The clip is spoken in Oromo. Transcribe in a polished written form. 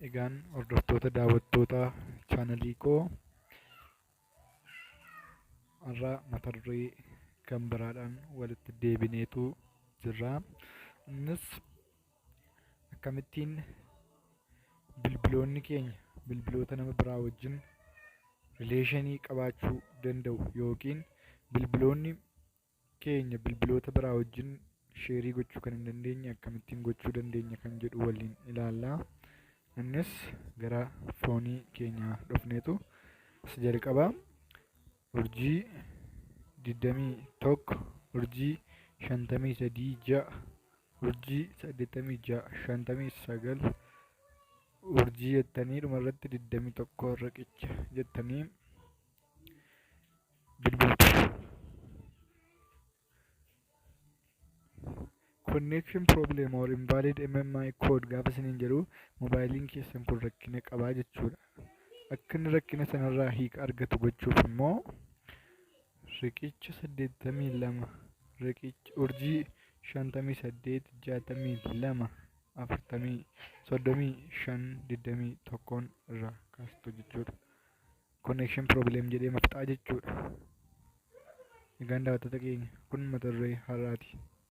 Egaan hordoftoota daawwattoota chaanalii koo, har'a mata duree kan biraadhaan walitti deebineetu jirra. Innis akkamittiin bilbiloonni keenya bilbiloota nama biraa wajjin relationii qabaachuu danda'u yookiin bilbiloonni keenya bilbiloota biraa wajjin share gochuu kan hin dandeenye akkamittiin gochuu dandeenya kan jedhu waliin ilaalla. Innis gara foonii keenyaa dhufneetu isa jalqabaa urjii 21 urjii 53 6 urjii 86 59 urjii jettanii dhumarratti 21 riqicha jettanii bilbiltu. "Connection problem or invalid MMI code" gaafa isiniin jedhu, moobaayiliin keessan kun rakkina qabaa jechuudha. Akka inni rakkina sanarraa hiika argatu gochuuf immoo riqicha 82 riqicha urjii 58 62 40 35 21 irraa kaastu jechuudha. Connection problem jedhee mafxaa jechuudha. Egaan daawwattoota keenya, kun mata duree har'aati.